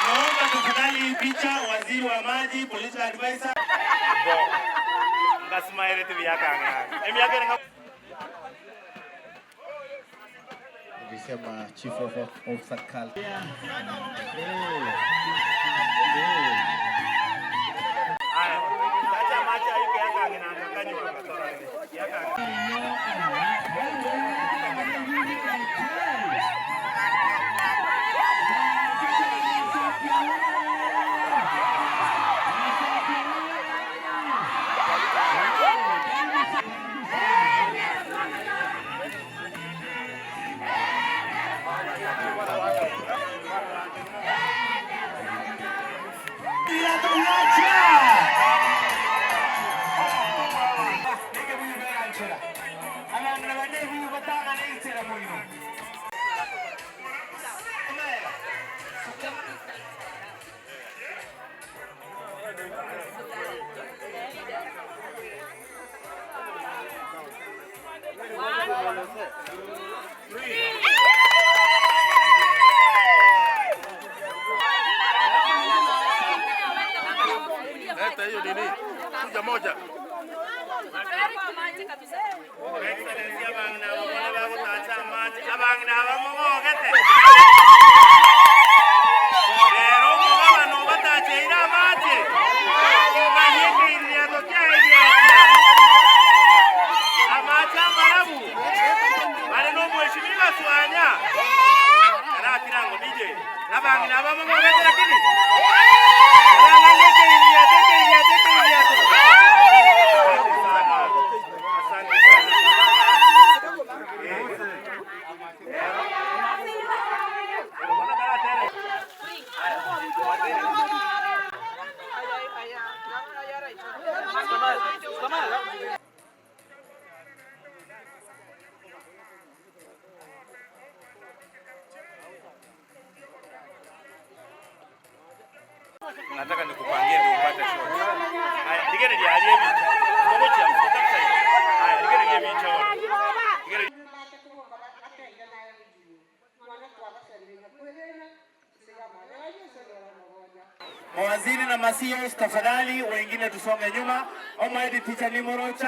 Naomba tafadhali hii picha, waziri wa maji, political advisor. Nilisema Chief of Officer Culture. Leta hiyo nini? Kuja moja. Excellency abang'ina abamone bagotacha amache abang'ina abamogogete rero omogabana obatacheire amache ng'ayekeiriato kiairiatia amache amarabu bare na omweshimiwa Swanya karatirango DJ abang'ina abamogogete lakini karang'ayekeiriato ekeiriato ekeiriato. Asante sana. Nataka nikupangie ndio upate shot. Haya, ligere lyalie bicha. Ngoja mfuta hivi. Haya, ligere lye bicha wala. Ligere. Mawaziri na masios tafadhali, wengine tusonge nyuma. Omaedi teacher ni morocha.